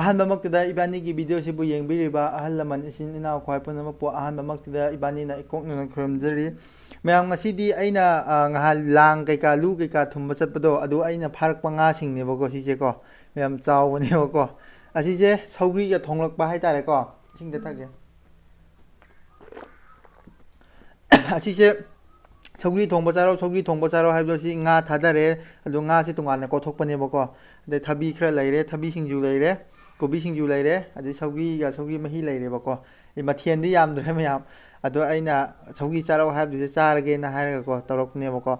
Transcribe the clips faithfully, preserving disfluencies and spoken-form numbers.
ꯑꯍꯥꯟꯕꯃꯛꯇꯗ ꯏꯕꯥꯅꯤꯒꯤ ꯚꯤꯗꯤꯑꯣꯁꯤꯕꯨ ꯌꯦꯡꯕꯤꯔꯤꯕ ꯑꯍꯜ ꯂꯃꯟ, ꯏꯆꯤꯟ ꯏꯅꯥꯎ ꯈ꯭ꯋꯥꯏ ꯄꯨꯝꯅꯃꯛꯄꯨ ꯑꯍꯥꯟꯕꯃꯛꯇꯗ ꯏꯕꯥꯅꯤꯅ ꯏꯀꯣꯛꯅꯅ ꯈꯨꯔꯨꯝꯖꯔꯤ꯫ ꯃꯌꯥꯝ, ꯉꯁꯤꯗꯤ ꯑꯩꯅ, ꯑ, ꯉꯍꯥꯟ ꯂꯥꯡ ꯀꯩꯀꯥ, ꯂꯨ ꯀꯩꯀꯥ ꯊꯨꯝꯕ ꯆꯠꯄꯗꯣ, ꯑꯗꯨ ꯑꯩꯅ ꯐꯥꯔꯛꯄ ꯉꯥꯁꯤꯡꯅꯦꯕꯀꯣ, ꯁꯤꯁꯦꯀꯣ꯫ ꯃꯌꯥꯝ, ꯆꯥꯎꯕꯅꯦꯕꯀꯣ꯫ ꯑꯁꯤꯁꯦ ꯁꯧꯒ꯭ꯔꯤꯒ ꯊꯣꯡꯂꯛꯄ ꯍꯥꯏꯇꯥꯔꯦꯀꯣ꯫ ꯏꯁꯤꯡꯗ ꯊꯛꯀꯦ꯫ ꯑꯁꯤꯁꯦ ꯁꯧꯒ꯭ꯔꯤ ꯊꯣꯡꯕ ꯆꯥꯔꯣ, ꯁꯧꯒ꯭ꯔꯤ ꯊꯣꯡꯕ ꯆꯥꯔꯣ ꯍꯥꯏꯕꯗꯣ, ꯁꯤ ꯉꯥ ꯊꯥꯗꯔꯦ, ꯑꯗꯣ ꯉꯥꯁꯦ ꯇꯣꯉꯥꯟꯅ ꯀꯣꯊꯣꯛꯄꯅꯦꯕꯀꯣ꯫ ꯑꯗꯩ ꯊꯕꯤ ꯈꯔ ꯂꯩꯔꯦ, ꯊꯕꯤ ꯁꯤꯡꯖꯨ ꯂꯩꯔꯦ, ꯀꯣꯕꯤ ꯁꯤꯡꯖꯨ ꯂꯩꯔꯦ, ꯑꯗꯩ ꯁꯧꯒ꯭ꯔꯤꯒ ꯁꯧꯒ꯭ꯔꯤ ꯃꯍꯤ ꯂꯩꯔꯦꯕꯀꯣ꯫ ꯑꯩ ꯃꯊꯦꯜꯗꯤ ꯌꯥꯝꯗ꯭ꯔꯦ ꯃꯌꯥꯝ, ꯑꯗꯣ ꯑꯩꯅ ꯁꯧꯒ꯭ꯔꯤ ꯆꯥꯔꯛꯑꯣ ꯍꯥꯏꯕꯗꯨꯗ ꯆꯥꯔꯒꯦꯅ ꯍꯥꯏꯔꯒꯀꯣ ꯇꯧꯔꯛꯄꯅꯦꯕꯀꯣ꯫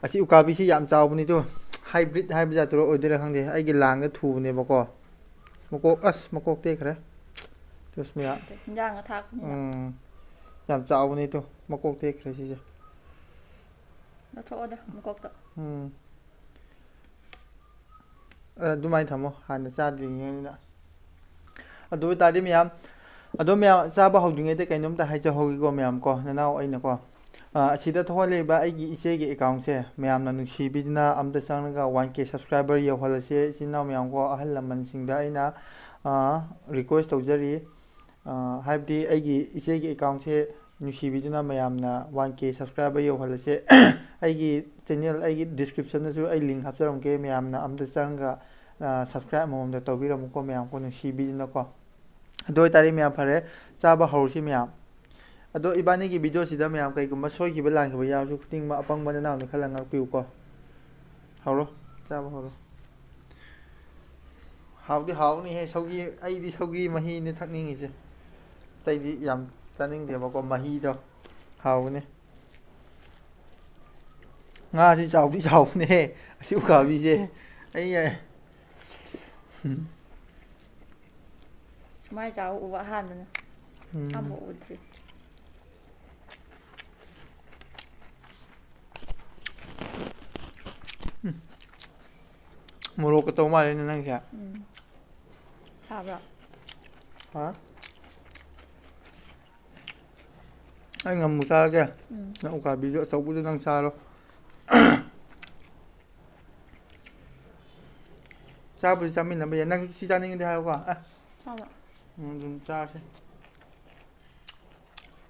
ꯑꯁꯤ ꯎꯀꯥꯕꯤꯁꯤ ꯌꯥꯝ ꯆꯥꯎꯕꯅꯤꯗꯣ, ꯍꯥꯏꯕ꯭ꯔꯤꯠ ꯍꯥꯏꯕ ꯖꯥꯠꯇꯨꯔꯣ ꯑꯣꯏꯗꯣꯏꯔꯥ ꯈꯪꯗꯦ, ꯑꯩꯒꯤ ꯂꯥꯡꯗ ꯊꯨꯕꯅꯦꯕꯀꯣ꯫ ꯃꯀꯣꯛ, ꯑꯁ, ꯃꯀꯣꯛ ꯇꯦꯛꯈ꯭ꯔꯦ꯫ ꯇꯨꯁꯃꯤꯌꯥ꯫ ꯏꯟꯖꯥꯡꯒ ꯊꯥꯛꯄꯅꯤꯅ꯫ ꯎꯝ, ꯌꯥꯝ ꯆꯥꯎꯕꯅꯤ ꯇꯨ, ꯃꯀꯣꯛ ꯇꯦꯛꯈ꯭ꯔꯦ ꯁꯤꯁꯦ꯫ ꯂꯧꯊꯣꯛꯑꯣꯗ ꯃꯀꯣꯛꯇꯣ꯫ ꯎꯝ꯫ ꯑ, ꯑꯗꯨꯃꯥꯏꯅ ꯊꯝꯃꯣ, ꯍꯥꯟꯅ ꯆꯥꯗ꯭ꯔꯤꯉꯩꯗ꯫ ꯑꯗꯨ ꯑꯣꯏ ꯇꯥꯔꯗꯤ ꯃꯌꯥꯝ, ꯑꯗꯣ ꯃꯌꯥꯝ ꯆꯥꯕ ꯍꯧꯗ꯭ꯔꯤꯉꯩꯗ ꯀꯩꯅꯣꯝꯇ ꯍꯥꯏꯖꯍꯧꯒꯦꯀꯣ ꯃꯌꯥꯝ ꯀꯣ, ꯅꯅꯥꯎ ꯑꯩꯅꯀꯣ꯫ ꯑ, ꯑꯁꯤꯗ ꯊꯣꯛꯍꯜꯂꯤꯕ ꯑꯩꯒꯤ ꯏꯆꯦꯒꯤ ꯑꯦꯀꯥꯎꯟꯁꯦ ꯃꯌꯥꯝꯅ ꯅꯨꯡꯁꯤꯕꯤꯗꯨꯅ ꯑꯝꯇ ꯆꯪꯉꯒ ꯋꯥꯟ ꯀꯦ ꯁꯕꯁꯀ꯭ꯔꯥꯏꯕꯔ ꯌꯧꯍꯜꯂꯁꯦ, ꯏꯆꯤꯟ ꯏꯅꯥꯎ ꯃꯌꯥꯝ ꯀꯣ, ꯑꯍꯜ ꯂꯃꯟꯁꯤꯡꯗ ꯑꯩꯅ, ꯑ, ꯔꯤꯀ꯭ꯋꯦꯁ ꯇꯧꯖꯔꯤ꯫ ꯑ, ꯍꯥꯏꯕꯗꯤ ꯑꯩꯒꯤ ꯏꯆꯦꯒꯤ ꯑꯦꯀꯥꯎꯟꯁꯦ ꯅꯨꯡꯁꯤꯕꯤꯗꯨꯅ ꯃꯌꯥꯝꯅ ꯋꯥꯟ ꯀꯦ ꯁꯕꯁꯀ꯭ꯔꯥꯏꯕꯔ ꯌꯧꯍꯜꯂꯁꯦ꯫ ꯑꯩꯒꯤ ꯆꯦꯅꯦꯜ, ꯑꯩꯒꯤ ꯗꯤꯁꯀ꯭ꯔꯤꯞꯁꯟꯗꯁꯨ ꯑꯩ ꯂꯤꯡ ꯍꯥꯞꯆꯔꯝꯒꯦ, ꯃꯌꯥꯝꯅ ꯑꯝꯇ ꯆꯪꯉꯒ, ꯑ, ꯁꯕꯁꯀ꯭ꯔꯥꯏꯕ ꯑꯃꯃꯝꯗ ꯇꯧꯕꯤꯔꯝꯃꯨꯀꯣ ꯃꯌꯥꯝ ꯀꯣ, ꯅꯨꯡꯁꯤꯕꯤꯗꯨꯅꯀꯣ꯫ ꯑꯗꯨ ꯑꯣꯏꯇꯥꯔꯗꯤ ꯃꯌꯥꯝ ꯐꯔꯦ, ꯆꯥꯕ ꯍꯧꯔꯁꯤ ꯃꯌꯥꯝ꯫ ꯑꯗꯣ ꯏꯕꯥꯅꯤꯒꯤ ꯚꯤꯗꯤꯑꯣꯁꯤꯗ ꯃꯌꯥꯝ ꯀꯩꯒꯨꯝꯕ ꯁꯣꯏꯈꯤꯕ ꯂꯥꯟꯈꯤꯕ ꯌꯥꯎꯔꯁꯨ ꯈꯨꯗꯤꯡꯃꯛ ꯑꯄꯪꯕ ꯅꯅꯥꯎꯅ ꯈꯜꯂ ꯉꯥꯛꯄꯤꯌꯨꯀꯣ꯫ ꯍꯧꯔꯣ, ꯆꯥꯕ ꯍꯧꯔꯣ꯫ ꯍꯥꯎꯗꯤ ꯍꯥꯎꯅꯤꯍꯦ ꯁꯧꯒ꯭ꯔꯤ, ꯑꯩꯗꯤ ꯁꯧꯒ꯭ꯔꯤ ꯃꯍꯤꯅꯦ ꯊꯛꯅꯤꯡꯉꯤꯁꯦ, ꯑꯇꯩꯗꯤ ꯌꯥꯝ ꯆꯥꯅꯤꯡꯗꯦꯕꯀꯣ, ꯃꯍꯤꯗꯣ ꯍꯥꯎꯕꯅꯦ꯫ ꯉꯥꯁꯤ ꯆꯥꯎꯗꯤ ꯆꯥꯎꯕꯅꯦꯍꯦ, ꯑꯁꯤ ꯎꯀꯥꯕꯤꯁꯦ꯫ ꯑꯩ ꯌꯥꯏ꯫ ꯁꯨꯃꯥꯏꯅ ꯆꯥꯎꯕ ꯎꯕ ꯑꯍꯥꯟꯕꯅ꯫ ꯎꯝ꯫ ꯑꯝꯕ ꯎꯗ꯭ꯔꯤ꯫ ꯎꯝ꯫ ꯃꯣꯔꯣꯛꯀ ꯇꯧ ꯃꯥꯜꯂꯦꯅꯦ ꯅꯪꯁꯦ꯫ ꯎꯝ꯫ ꯁꯥꯕ꯭ꯔꯣ? ꯍꯥ? ꯑꯩ ꯉꯥꯃꯨ ꯆꯥꯔꯒꯦ꯫ ꯎꯝ꯫ ꯅꯪ ꯎꯀꯥꯕꯤꯗꯣ ꯑꯆꯧꯕꯗꯣ ꯅꯪ ꯆꯥꯔꯣ꯫ ꯆꯥꯕꯨꯗꯤ ꯆꯥꯃꯤꯟꯅꯕ ꯌꯥꯏ꯫ ꯅꯪꯁꯨ ꯁꯤ ꯆꯥꯅꯤꯡꯉꯗꯤ ꯍꯥꯏꯌꯨꯀꯣ꯫ ꯑꯦ, ꯆꯥꯕ꯫ ꯎꯝ, ꯑꯗꯨꯝ ꯆꯥꯔꯁꯦ꯫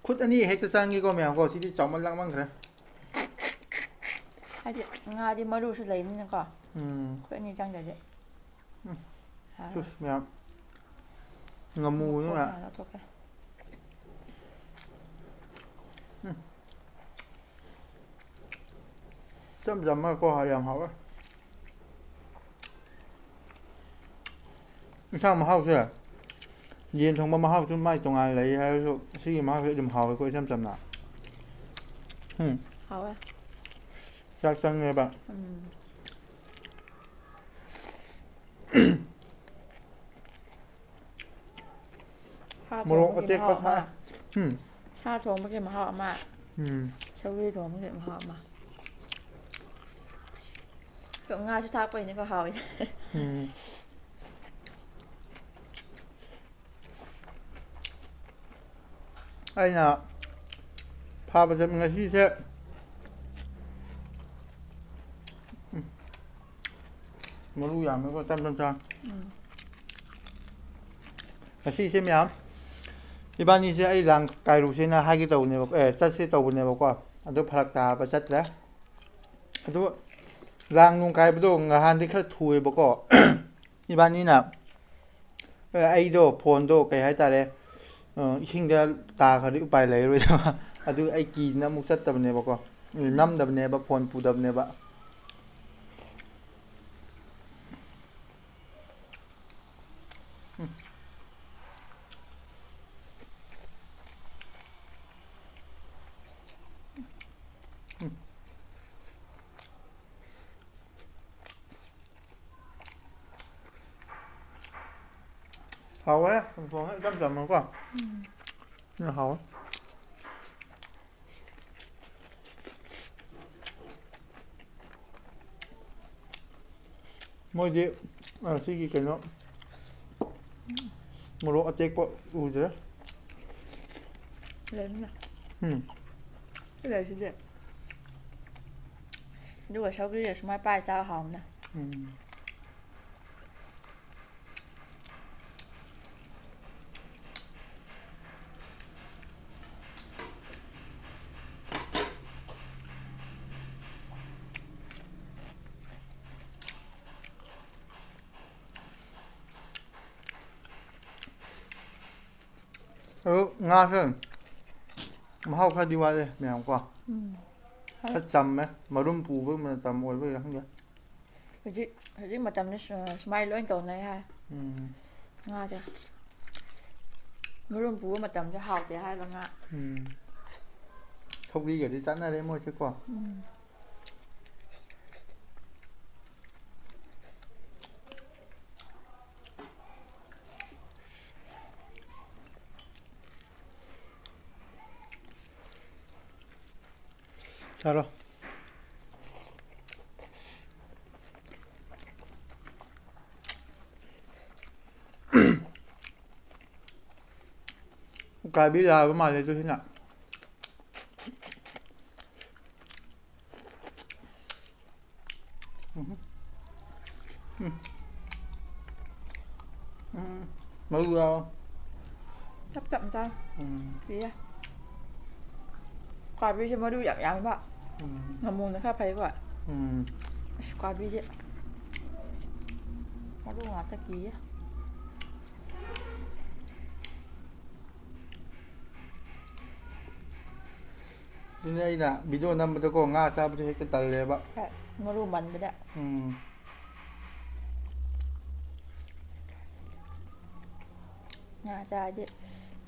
ꯈꯨꯠ ꯑꯅꯤ ꯍꯦꯛꯇ ꯆꯪꯒꯦꯀꯣ ꯃꯌꯥꯝꯀꯣ꯫ ꯁꯤꯗꯤ ꯆꯥꯎꯃꯟ ꯂꯥꯡꯃꯟꯈ꯭ꯔꯦ꯫ ꯍꯥꯏꯗꯤ ꯉꯥꯗꯤ ꯃꯔꯨꯁꯨ ꯂꯩꯕꯅꯤꯅꯀꯣ꯫ ꯎꯝ꯫ ꯈꯨꯠ ꯑꯅꯤ ꯆꯪꯗ꯭ꯔꯗꯤ꯫ ꯎꯝ꯫ ꯍꯥꯎꯔꯣꯏ꯫ ꯇꯨꯁ ꯃꯌꯥꯝ꯫ ꯉꯥꯃꯨ ꯃꯀꯣꯛ ꯃꯌꯥꯝ꯫ ꯍꯥꯟꯅ ꯂꯧꯊꯣꯛꯀꯦ꯫ ꯎꯝ꯫ ꯏꯆꯝ ꯆꯝꯃꯒꯀꯣ, ꯌꯥꯝ ꯍꯥꯎꯋꯦ꯫ ꯏꯟꯁꯥꯡ ꯃꯍꯥꯎꯁꯦ, ꯌꯦꯟ ꯊꯣꯡꯕ ꯃꯍꯥꯎꯁꯨ ꯃꯥꯏ ꯇꯣꯉꯥꯟꯅ ꯂꯩ ꯍꯥꯏꯔꯁꯨ, ꯁꯤꯒꯤ ꯃꯍꯥꯎꯁꯦ ꯑꯗꯨꯝ ꯍꯥꯎꯋꯦꯀꯣ, ꯏꯆꯝ ꯆꯝꯅ꯫ ꯎꯝ꯫ ꯍꯥꯎꯋꯦ꯫ ꯆꯥꯛ ꯆꯪꯉꯦꯕ꯫ ꯎꯝ꯫ ꯁꯥ ꯃꯣꯔꯣꯛ ꯊꯣꯡꯕꯒꯤ ꯑꯇꯦꯛꯄ ꯃꯍꯥꯎ ꯑꯃ꯫ ꯊꯥꯛ-, ꯎꯝ꯫ ꯁꯥ ꯊꯣꯡꯕꯒꯤ ꯃꯍꯥꯎ ꯑꯃ꯫ ꯎꯝ꯫ ꯁꯧꯒ꯭ꯔꯤ ꯊꯣꯡꯕꯒꯤ ꯃꯍꯥꯎ ꯑꯃ꯫ ꯀꯣ, ꯉꯥꯁꯨ ꯊꯥꯛꯄꯩꯅꯦꯀꯣ ꯍꯥꯎꯋꯤꯁꯦ꯫ ꯎꯝ꯫ ꯑꯩꯅ ꯐꯥꯕ ꯆꯠ-, ꯉꯁꯤꯁꯦ, ꯎꯝ, ꯃꯔꯨ ꯌꯥꯝꯃꯦꯀꯣ, ꯇꯞ ꯇꯞ ꯆꯥ꯫ ꯎꯝ꯫ ꯉꯁꯤꯁꯦ ꯃꯌꯥꯝ, ꯏꯕꯥꯅꯤꯁꯦ ꯑꯩ ꯂꯥꯡ ꯀꯥꯏꯔꯨꯁꯦꯅ ꯍꯥꯏꯒꯦ ꯇꯧꯕꯅꯦꯕ, ꯑꯦ, ꯆꯠꯁꯦ ꯇꯧꯕꯅꯦꯕꯀꯣ, ꯑꯗꯨ ꯐꯔꯛ ꯇꯥꯕ ꯆꯠꯇ꯭ꯔꯦ꯫ ꯑꯗꯨ ꯂꯥꯡ ꯅꯨꯡ ꯀꯥꯏꯕꯗꯣ ꯉꯍꯥꯟꯗꯤ ꯈꯔ ꯊꯨꯑꯦꯕꯀꯣ꯫ ꯏꯕꯥꯅꯤꯅ, ꯑꯦ, ꯑꯩꯗꯣ ꯐꯣꯟꯗꯣ ꯀꯩ ꯍꯥꯏꯇꯥꯔꯦ, ꯑ, ꯏꯁꯤꯡꯗ ꯇꯥꯈ꯭ꯔꯗꯤ ꯎꯄꯥꯏ ꯂꯩꯔꯔꯣꯏꯗꯕ꯫ ꯑꯗꯨ ꯑꯩ ꯀꯤꯗꯅ ꯑꯃꯨꯛ ꯆꯠꯇꯕꯅꯦꯕꯀꯣ꯫ ꯎꯝ, ꯅꯝꯗꯕꯅꯦꯕ, ꯐꯣꯟ ꯄꯨꯗꯕꯅꯦꯕ꯫ ꯎꯝ꯫ ꯎꯝ꯫ ꯍꯥꯎꯋꯦ, ꯆꯝꯊꯣꯡꯅ ꯏꯆꯝ ꯆꯝꯃꯒꯀꯣ꯫ ꯎꯝ꯫ ꯌꯥꯝ ꯍꯥꯎꯋꯦ꯫ ꯃꯣꯏꯗꯤ, ꯑ, ꯁꯤꯒꯤ ꯀꯩꯅꯣ, ꯃꯣꯔꯣꯛ ꯑꯇꯦꯛꯄ ꯎꯗ꯭ꯔꯦ꯫ ꯂꯩꯕꯅꯦ꯫ ꯎꯝ꯫ ꯁꯤ ꯂꯩꯁꯤꯗꯤ꯫ ꯑꯗꯨꯒ ꯁꯧꯒ꯭ꯔꯤꯒ ꯁꯨꯃꯥꯏꯅ ꯄꯥꯏ ꯆꯥꯕ ꯍꯥꯎꯕꯅꯦ꯫ ꯎꯝ꯫ ꯑꯗꯨ ꯉꯥꯁꯦ ꯃꯍꯥꯎ ꯈꯔꯗꯤ ꯋꯥꯠꯂꯦ ꯃꯌꯥꯝ ꯀꯣ꯫ ꯎꯝ꯫ ꯈꯔ ꯆꯝꯃꯦ꯫ ꯃꯔꯨꯝ ꯄꯨꯕ ꯃꯇꯝ ꯑꯣꯏꯕꯒꯤꯔꯥ ꯈꯪꯗꯦ꯫ ꯍꯧꯖꯤꯛ, ꯍꯧꯖꯤꯛ ꯃꯇꯝꯁꯦ ꯁꯨ-, ꯁꯨꯃꯥꯏꯅ ꯂꯣꯏ ꯇꯧꯅꯩ ꯍꯥꯏ꯫ ꯎꯝ꯫ ꯉꯥꯁꯦ꯫ ꯃꯔꯨꯝ ꯄꯨꯕ ꯃꯇꯝꯁꯦ ꯍꯥꯎꯇꯦ ꯍꯥꯏꯕ ꯉꯥ꯫ ꯎꯝ꯫ ꯁꯧꯒ꯭ꯔꯤꯒꯗꯤ ꯆꯥꯟꯅꯔꯦ ꯃꯣꯏꯁꯦꯀꯣ꯫ ꯎꯝ꯫ ꯆꯥꯔꯣ꯫ ꯎꯀꯥꯕꯤ ꯂꯥꯕ ꯃꯥꯜꯂꯦ ꯑꯗꯨ ꯁꯤꯅ꯫ ꯎꯝ꯫ ꯎꯝ꯫ ꯎꯝ꯫ ꯃꯔꯨ ꯌꯥꯎ꯫ ꯇꯞ ꯇꯞꯅ ꯆꯥꯎ꯫ ꯎꯝ꯫ ꯄꯤꯌꯦ꯫ ꯎꯀꯥꯕꯤꯁꯦ ꯃꯔꯨ ꯌꯥꯝ ꯌꯥꯝꯃꯤꯕ꯫ ꯎꯝ꯫ ꯉꯥꯃꯨꯅ ꯈꯔ ꯐꯩꯀꯣ꯫ ꯎꯝ꯫ ꯑꯁ, ꯎꯀꯥꯕꯤꯗꯤ ꯃꯔꯨ ꯉꯥꯛꯇ ꯀꯤꯌꯦ꯫ ꯑꯗꯨꯅꯦ ꯑꯩꯅ video ꯅꯝꯕꯗꯀꯣ ꯉꯥ ꯆꯥꯕꯗꯣ ꯍꯦꯛꯇ ꯇꯜꯂꯦꯕ꯫ ꯍꯣꯏ, ꯃꯔꯨ ꯃꯟꯕꯗ꯫ ꯎꯝ꯫ ꯉꯥ ꯆꯥꯔꯗꯤ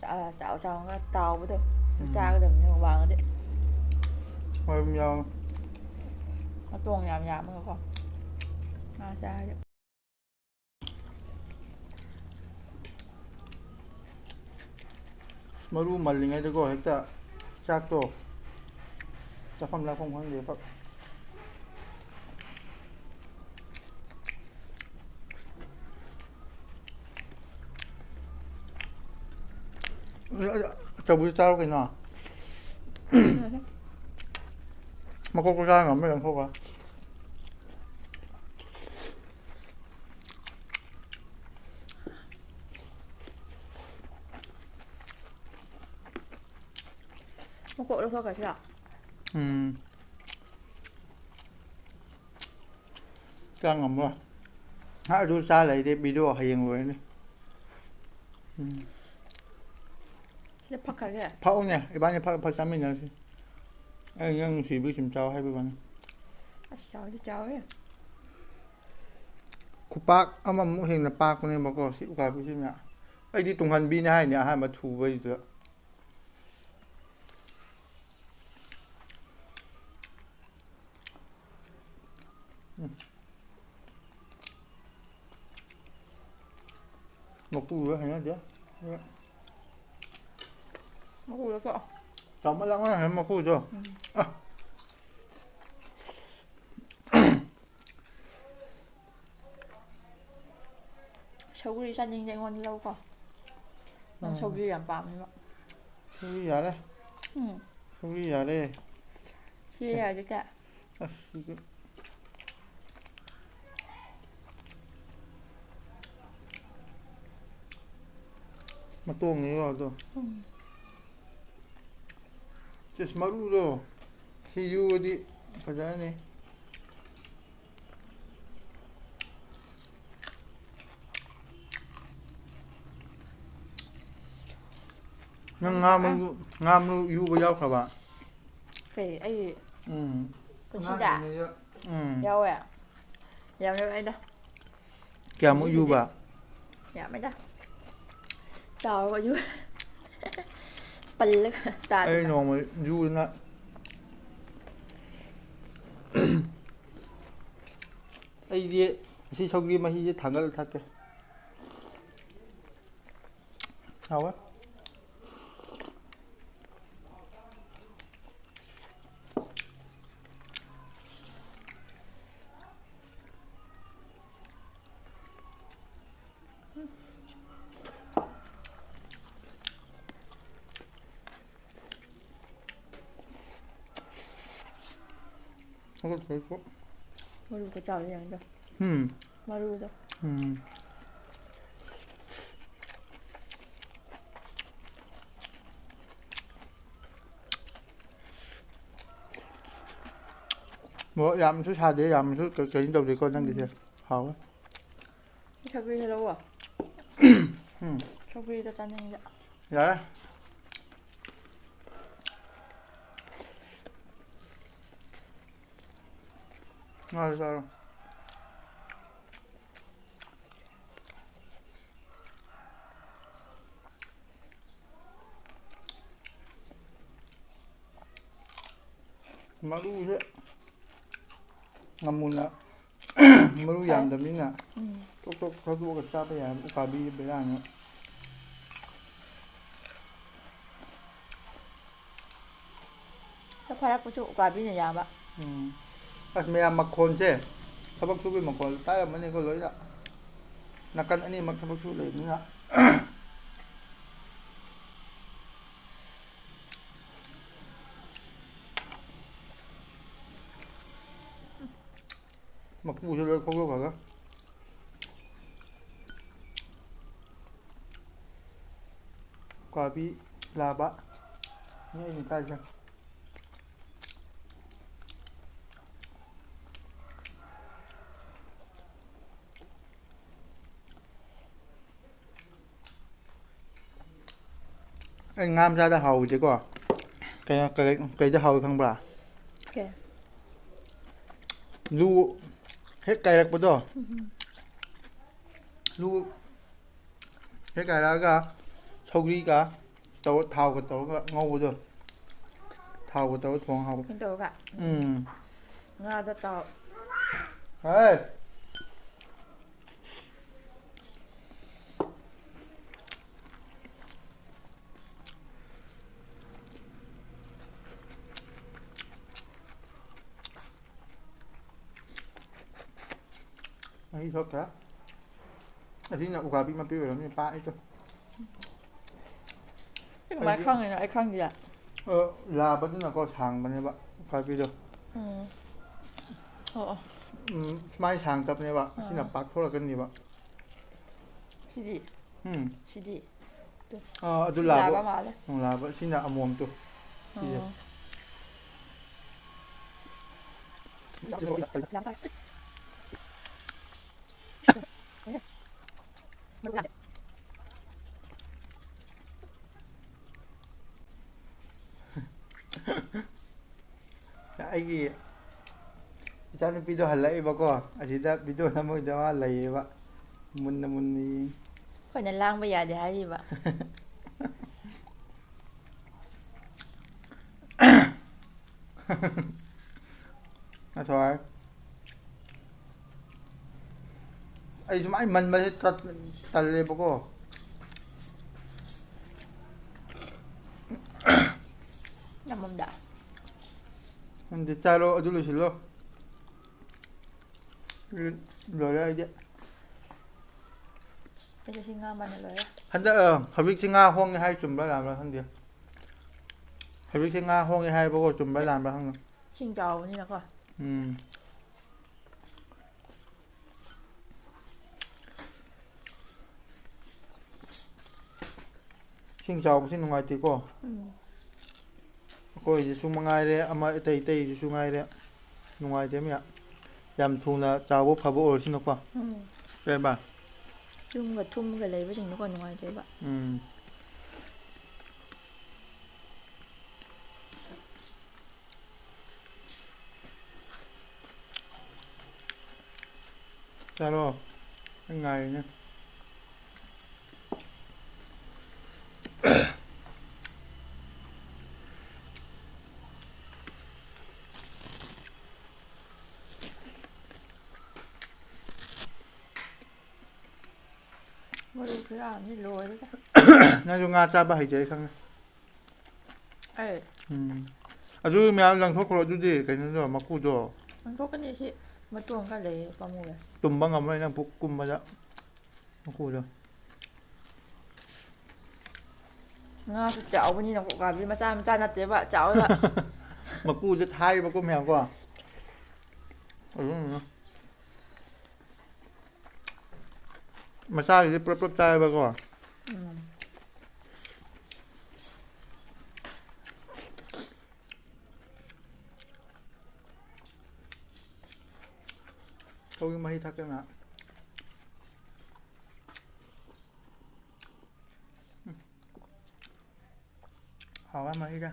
ꯆꯥ-, ꯆꯥꯎ ꯆꯥꯎꯅ ꯇꯥꯎꯕꯗꯣ꯫ ꯎꯝ꯫ ꯆꯥꯒꯗꯕꯅꯦ ꯋꯥꯡꯉꯗꯤ꯫ ꯃꯔꯨꯝ ꯌꯥꯎ꯫ ꯃꯇꯣꯡ ꯌꯥꯝ ꯌꯥꯝꯃꯒꯀꯣ꯫ ꯉꯥ ꯆꯥꯔꯗꯤ꯫ ꯃꯔꯨ ꯃꯜꯂꯤꯉꯩꯗꯀꯣ ꯍꯦꯛꯇ ꯆꯥꯛꯇꯣ ꯆꯥꯐꯝ ꯂꯥꯛꯐꯝ ꯈꯪꯗꯦꯕ꯫ ꯑꯆꯧꯕꯗꯨ ꯆꯥꯔꯣ ꯀꯩꯅꯣ꯫ ꯃꯀꯣꯛꯇꯣ ꯆꯥ ꯉꯝꯕ꯭ꯔꯥ ꯌꯦꯡꯊꯣꯛꯈ꯭ꯔꯣ꯫ ꯃꯀꯣꯛ ꯂꯧꯊꯣꯛꯈ꯭ꯔꯁꯤꯔꯣ? ꯎꯝ꯫ ꯆꯥ ꯉꯝꯃꯔꯣꯏ꯫ ꯉꯥꯏꯍꯥꯛ ꯑꯗꯨ ꯆꯥ ꯂꯩꯔꯗꯤ video ꯍꯌꯦꯡ ꯂꯣꯏꯔꯅꯤ꯫ ꯎꯝ꯫ ꯁꯤꯗ ꯐꯛꯈ꯭ꯔꯒꯦ? ꯐꯛꯎꯅꯦ, ꯏꯕꯥꯅꯤ ꯐꯛ ꯐꯛ ꯆꯥꯃꯤꯟꯅꯔꯁꯤ꯫ ꯑꯩ ꯅꯪ ꯅꯨꯡꯁꯤꯕꯒꯤ ꯁꯨꯝ ꯆꯥꯎ ꯍꯥꯏꯕꯩ ꯋꯥꯅꯤ꯫ ꯑꯁ, ꯆꯥꯎꯗꯤ ꯆꯥꯎꯋꯦ꯫ ꯈꯨꯄꯥꯛ ꯑꯃꯃꯨꯛ ꯍꯦꯟꯅ ꯄꯥꯛꯄꯅꯦꯕꯀꯣ ꯁꯤ ꯎꯀꯥꯕꯤꯁꯤꯅ꯫ ꯑꯩꯗꯤ ꯇꯨꯡꯍꯟꯕꯤꯅꯦ ꯍꯥꯏꯅꯦ ꯑꯍꯥꯟꯕ ꯊꯨꯕꯩꯗꯨꯗ꯫ ꯎꯝ꯫ ꯃꯀꯨꯗꯣ ꯍꯩꯅꯗꯦ꯫ ꯃꯀꯨꯗꯣ ꯀꯛꯑꯣ꯫ ꯆꯥꯎꯃꯜꯂꯛꯃꯅ ꯍꯦꯟꯅ ꯃꯀꯨꯗꯣ꯫ ꯎꯝ꯫ ꯑ꯫ ꯁꯧꯒ꯭ꯔꯤ ꯆꯥꯅꯤꯡꯉꯦ, ꯑꯩꯉꯣꯟꯗ ꯂꯧꯀꯣ꯫ ꯅꯪ ꯎꯝ꯫ ꯁꯧꯒ꯭ꯔꯤ ꯌꯥꯝ ꯄꯥꯝꯃꯦꯕ꯫ ꯁꯧꯒ꯭ꯔꯤ ꯌꯥꯔꯦ꯫ ꯎꯝ꯫ ꯁꯧꯒ꯭ꯔꯤ ꯌꯥꯔꯦ꯫ ꯁꯤ ꯌꯥꯔꯦ ꯀꯌꯥ? ꯑꯁ, ꯁꯤꯗꯤ ꯃꯇꯣꯡꯅꯦ ꯌꯥꯎꯗꯣ꯫ ꯎꯝ꯫ ꯆꯤꯁ ꯃꯔꯨꯗꯣ ꯁꯤ ꯌꯨꯕꯗꯤ ꯐꯖꯔꯅꯤ꯫ ꯅꯪ ꯉꯥ ꯃꯔꯨ, ꯉꯥ ꯃꯔꯨ ꯌꯨꯕ ꯌꯥꯎꯈ꯭ꯔꯕ? ꯀꯩ, ꯑꯩ ꯎꯝ꯫ ꯄꯨꯟꯁꯤꯗ? ꯑꯉꯥꯡ ꯑꯣꯏꯔꯤꯉꯩꯗ꯫ ꯎꯝ꯫ ꯌꯥꯎꯋꯦ꯫ ꯌꯥꯝ ꯌꯥꯎꯔꯛꯑꯦꯗ꯫ ꯀꯌꯥꯃꯨꯛ ꯌꯨꯕ? ꯌꯥꯝꯃꯦꯗ꯫ ꯆꯥꯎꯔꯒ ꯌꯨ-, ꯄꯜꯂꯒ ꯇꯥꯗꯅ꯫ ꯑꯩ ꯅꯣꯡꯃ ꯌꯨꯗꯅ ꯑꯩꯗꯤ ꯑꯁꯤ ꯁꯧꯒ꯭ꯔꯤ ꯃꯍꯤꯁꯦ ꯊꯥꯡꯒꯠꯂ ꯊꯛꯀꯦ꯫ ꯍꯥꯎꯋꯦ꯫ ꯍꯧꯒꯠꯈ꯭ꯔꯦꯀꯣ꯫ ꯃꯔꯨ ꯈꯨꯆꯥꯎꯗꯣ ꯌꯦꯡꯉꯨꯗꯣ꯫ ꯎꯝ꯫ ꯃꯔꯨꯗꯣ꯫ ꯎꯝ꯫ ꯃꯣꯔꯣꯛ ꯌꯥꯝꯁꯨ ꯁꯥꯗꯦ, ꯌꯥꯝꯁꯨ ꯀ-, ꯀꯩꯅꯣ ꯇꯧꯗꯦꯀꯣ ꯅꯪꯒꯤꯁꯦ꯫ ꯎꯝ꯫ ꯍꯥꯎꯋꯦ꯫ ꯁꯧꯒ꯭ꯔꯤꯁꯦ ꯂꯧꯑꯣ꯫ ꯎꯝ꯫ ꯁꯧꯒ꯭ꯔꯤꯗꯣ ꯆꯥꯅꯤꯡꯉꯦ꯫ ꯌꯥꯔꯦ꯫ ꯉꯥꯁꯨ ꯆꯥꯔꯣ꯫ ꯃꯔꯨꯁꯦ ꯉꯥꯃꯨꯅ ꯃꯔꯨ ꯐꯔꯦ꯫ ꯌꯥꯝꯗꯕꯅꯤꯅ ꯎꯝ꯫ ꯇꯣꯛ ꯇꯣꯛ ꯊꯥꯗꯣꯛꯑꯒ ꯆꯥꯕ ꯌꯥꯏ꯫ ꯎꯀꯥꯕꯤ ꯕꯦꯔꯥꯅꯤ꯫ ꯐꯔꯛꯄꯁꯨ ꯎꯀꯥꯕꯤꯅ ꯌꯥꯕ꯫ ꯎꯝ꯫ ꯑꯁ, ꯃꯌꯥꯝ ꯃꯈꯣꯟꯁꯦ, ꯊꯕꯛ ꯁꯨꯕꯒꯤ ꯃꯈꯣꯟ ꯇꯥꯔꯝꯃꯅꯤꯀꯣ ꯂꯣꯏꯅ꯫ ꯅꯥꯀꯟ ꯑꯅꯤꯃꯛ ꯊꯕꯛ ꯁꯨ ꯂꯩꯕꯅꯤꯅ꯫ ꯃꯀꯨꯁꯨ ꯂꯣꯏ ꯈꯣꯛꯇꯣꯛꯈ꯭ꯔꯒ꯫ ꯎꯀꯥꯕꯤ ꯂꯥꯕ꯫ ꯅꯦ ꯑꯩꯅ ꯆꯥꯏꯁꯦ꯫ ꯑꯩ ꯉꯥ ꯃꯆꯥꯗ ꯍꯥꯎꯔꯤꯁꯦꯀꯣ, ꯀꯩꯅꯣ, ꯀꯩ-, ꯀꯩꯗ ꯍꯥꯎꯏ ꯈꯪꯕ꯭ꯔꯥ? ꯀꯩ? ꯂꯨ ꯍꯦꯛ ꯀꯥꯏꯔꯛꯄꯗꯣ, ꯎꯝ꯫ ꯂꯨ ꯍꯦꯛ ꯀꯥꯏꯔꯛꯑꯒ ꯁꯧꯒ꯭ꯔꯤꯒ ꯇꯧꯔ, ꯊꯥꯎꯒ ꯇꯧꯔꯒ ꯉꯧꯕꯗꯣ, ꯊꯥꯎꯒ ꯇꯧꯔ ꯊꯣꯡ ꯍꯥꯎꯕ꯫ ꯀꯩꯅꯣ ꯇꯧꯔꯒ, ꯎꯝ꯫ ꯉꯥꯗꯣ ꯇꯥꯎ꯫ ꯍꯣꯏ꯫ ꯃꯍꯤ ꯊꯣꯛꯇ꯭ꯔꯦ꯫ ꯑꯁꯤꯅ ꯎꯀꯥꯕꯤ ꯃꯄꯤ ꯑꯣꯏꯔꯝꯅꯤ, ꯄꯥꯛꯏꯗꯣ꯫ ꯁꯤ ꯀꯃꯥꯏꯅ ꯑꯩꯗꯤ ꯈꯪꯉꯤꯅꯣ? ꯑꯩ ꯈꯪꯗꯤꯌꯦ꯫ ꯑ, ꯂꯥꯕꯗꯨꯅꯀꯣ ꯁꯥꯡꯕꯅꯦꯕ ꯎꯀꯥꯕꯤꯗꯣ꯫ ꯎꯝ꯫ ꯑꯣ, ꯑꯣ꯫ ꯎꯝ, ꯁꯨꯃꯥꯏꯅ ꯁꯥꯡ ꯆꯠꯄꯅꯦꯕ꯫ ꯑꯁꯤꯅ ꯑꯥ꯫ ꯄꯥꯛꯊꯣꯔꯛꯀꯅꯦꯕ꯫ ꯁꯤꯗꯤ? ꯎꯝ꯫ ꯁꯤꯗꯤ? ꯇꯨ꯫ ꯑꯥ, ꯑꯗꯨ ꯁꯤ ꯂꯥꯕ꯫ ꯂꯥꯕ ꯃꯥꯜꯂꯦ꯫ ꯎꯝ, ꯂꯥꯕ꯫ ꯁꯤꯅ ꯑꯃꯣꯝꯗꯣ꯫ ꯁꯤꯁꯦ꯫ ꯑꯣ꯫ ꯑꯩꯒꯤ ꯏꯆꯥꯅꯨꯄꯤꯗꯣ ꯍꯜꯂꯛꯏꯕꯀꯣ, ꯑꯁꯤꯗ ꯚꯤꯗꯤꯑꯣ ꯅꯝꯃꯣꯏꯗ ꯃꯥ ꯂꯩꯌꯦꯕ, ꯃꯨꯟꯅ ꯃꯨꯟꯅ ꯌꯦꯡꯉꯤ꯫ ꯑꯩꯈꯣꯏꯅ ꯂꯥꯡꯕ ꯌꯥꯗꯦ ꯍꯥꯏꯔꯤꯕ꯫ ꯉꯁꯥꯏ ꯑꯩ ꯁꯨꯃꯥꯏꯅ ꯃꯟꯕꯁꯦ ꯇꯜ-, ꯇꯜꯂꯦꯕꯀꯣ꯫ ꯅꯃꯝꯗ꯫ ꯅꯪꯗꯤ ꯆꯥꯔꯣ, ꯑꯗꯨ ꯂꯣꯏꯁꯤꯜꯂꯣ꯫ ꯂꯣꯏꯔꯦ ꯑꯩꯗꯤ꯫ ꯑꯩꯁꯨ ꯁꯤ ꯉꯥ ꯃꯅ ꯂꯣꯏꯔꯦ꯫ ꯍꯟꯗꯛ, ꯑ, ꯍꯧꯖꯤꯛꯁꯤ ꯉꯥ ꯍꯣꯡꯉꯦ ꯍꯥꯏ, ꯆꯨꯝꯕ꯭ꯔꯥ ꯂꯥꯟꯕ꯭ꯔꯥ ꯈꯪꯗꯦ꯫ ꯍꯧꯖꯤꯛꯁꯤ ꯉꯥ ꯍꯣꯡꯉꯦ ꯍꯥꯏꯕꯀꯣ, ꯆꯨꯝꯕ꯭ꯔꯥ ꯂꯥꯟꯕ꯭ꯔꯥ ꯈꯪꯗꯦ꯫ ꯏꯁꯤꯡ ꯆꯥꯎꯕꯅꯤꯅꯀꯣ꯫ ꯎꯝ꯫ ꯏꯁꯤꯡ ꯆꯥꯎꯕꯁꯤ ꯅꯨꯡꯉꯥꯏꯇꯦꯀꯣ꯫ ꯎꯝ꯫ ꯑꯩꯈꯣꯏꯗꯁꯨ ꯃꯉꯥꯏꯔꯦ, ꯑꯃ ꯑꯇꯩ ꯑꯇꯩꯗꯁꯨ ꯉꯥꯏꯔꯦ, ꯅꯨꯡꯉꯥꯏꯇꯦ ꯃꯌꯥꯝ꯫ ꯌꯥꯝ ꯊꯨꯅ ꯆꯥꯎꯕ ꯐꯕ ꯑꯣꯏꯔꯁꯤꯅꯀꯣ꯫ ꯎꯝ꯫ ꯀꯩꯕ? ꯌꯨꯝꯒ ꯊꯨꯝꯒ ꯂꯩꯕꯁꯤꯡꯗꯣꯀꯣ ꯅꯨꯡꯉꯥꯏꯇꯦꯕ꯫ ꯎꯝ꯫ ꯆꯥꯔꯣ꯫ ꯑꯩ ꯉꯥꯏꯔꯤꯅꯦ꯫ ꯃꯔꯨ ꯈꯨꯌꯥꯝ ꯑꯃꯗꯤ ꯂꯣꯏꯔꯦꯗ꯫ ꯅꯪꯁꯨ ꯉꯥ ꯆꯥꯕ ꯍꯩꯖꯩ ꯈꯪꯉꯦ꯫ ꯑꯩ꯫ ꯎꯝ꯫ ꯑꯗꯨ ꯃꯌꯥꯝ ꯂꯪꯊꯣꯛꯈ꯭ꯔꯣ ꯑꯗꯨꯗꯤ, ꯀꯩꯅꯣꯗꯣ, ꯃꯀꯨꯗꯣ꯫ ꯂꯪꯊꯣꯛꯀꯅꯤ ꯁꯤ ꯃꯇꯣꯡ ꯈꯔ ꯂꯩꯌꯦ, ꯄꯥꯝꯃꯨꯔꯦ꯫ ꯇꯨꯝꯕ ꯉꯝꯃꯔꯣꯏ ꯅꯪ ꯄꯨꯛ ꯀꯨꯝꯕꯗ ꯃꯀꯨꯗꯣ꯫ ꯉꯥꯁꯨ ꯆꯥꯎꯕꯅꯤꯅ ꯎꯀꯥꯕꯤ ꯃꯆꯥ ꯃꯆꯥ ꯅꯠꯇꯦꯕ, ꯆꯥꯎꯋꯦꯕ꯫ ꯃꯀꯨꯁꯦ ꯊꯥꯏꯕꯀꯣ ꯃꯌꯥꯝ ꯀꯣ꯫ ꯑꯗꯨꯝ ꯃꯆꯥꯒꯤꯗꯤ ꯄꯨꯂꯞ ꯄꯨꯂꯞ ꯆꯥꯏꯌꯦꯕꯀꯣ꯫ ꯎꯝ꯫ ꯊꯧꯒꯤ ꯃꯍꯤ ꯊꯛꯀꯦ ꯉꯥꯏꯍꯥꯛ꯫ ꯎꯝ꯫ ꯍꯥꯎꯋꯦ ꯃꯍꯤꯗ꯫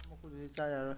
ꯃꯀꯨꯗꯨꯗꯤ ꯆꯥ ꯌꯥꯔꯣꯏ꯫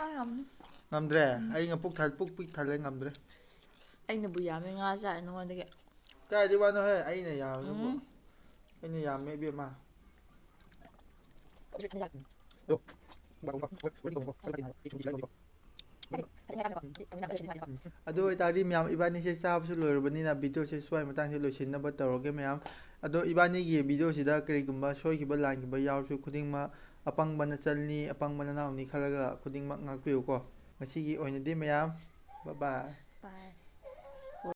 ꯑꯥ, ꯌꯥꯝꯅꯤ꯫ ꯉꯝꯗ꯭ꯔꯦ꯫ ꯑꯩ ꯉ ꯄꯨꯛ ꯊꯜ-, ꯄꯨꯛ ꯄꯤꯛ ꯊꯜꯂꯦ, ꯉꯝꯗ꯭ꯔꯦ꯫ ꯑꯩꯅꯕꯨ ꯌꯥꯝꯃꯦ ꯉꯥ ꯆꯥꯏ ꯅꯉꯣꯟꯗꯒꯤ꯫ ꯀꯥꯏꯗꯤ ꯋꯥꯅꯣ ꯍꯦ? ꯑꯩꯅ ꯌꯥꯝꯃꯦꯕꯨ꯫ ꯎꯝ꯫ ꯑꯩꯅ ꯌꯥꯝꯃꯦ ꯏꯕꯦꯝꯃ꯫ ꯑꯗꯨ ꯑꯣꯏꯇꯥꯔꯗꯤ ꯃꯌꯥꯝ ꯏꯕꯥꯅꯤꯁꯦ ꯆꯥꯕꯁꯨ ꯂꯣꯏꯔꯕꯅꯤꯅ videoꯁꯦ ꯁ꯭ꯋꯥꯏ ꯃꯇꯥꯡꯁꯦ ꯂꯣꯏꯁꯤꯟꯅꯕ ꯇꯧꯔꯒꯦ ꯃꯌꯥꯝ꯫ ꯑꯗꯣ ꯏꯕꯥꯅꯤꯒꯤ videoꯁꯤꯗ ꯀꯔꯤꯒꯨꯝꯕ ꯁꯣꯏꯈꯤꯕ ꯂꯥꯟꯈꯤꯕ ꯌꯥꯎꯔꯁꯨ ꯈꯨꯗꯤꯡꯃꯛ ꯑꯄꯪꯕ ꯅꯆꯜꯅꯤ, ꯑꯄꯪꯕ ꯅꯅꯥꯎꯅꯤ ꯈꯜꯂꯒ ꯈꯨꯗꯤꯡꯃꯛ ꯉꯥꯛꯄꯤꯌꯨꯀꯣ꯫ ꯉꯁꯤꯒꯤ ꯑꯣꯏꯅꯗꯤ ꯃꯌꯥꯝ bye bye꯫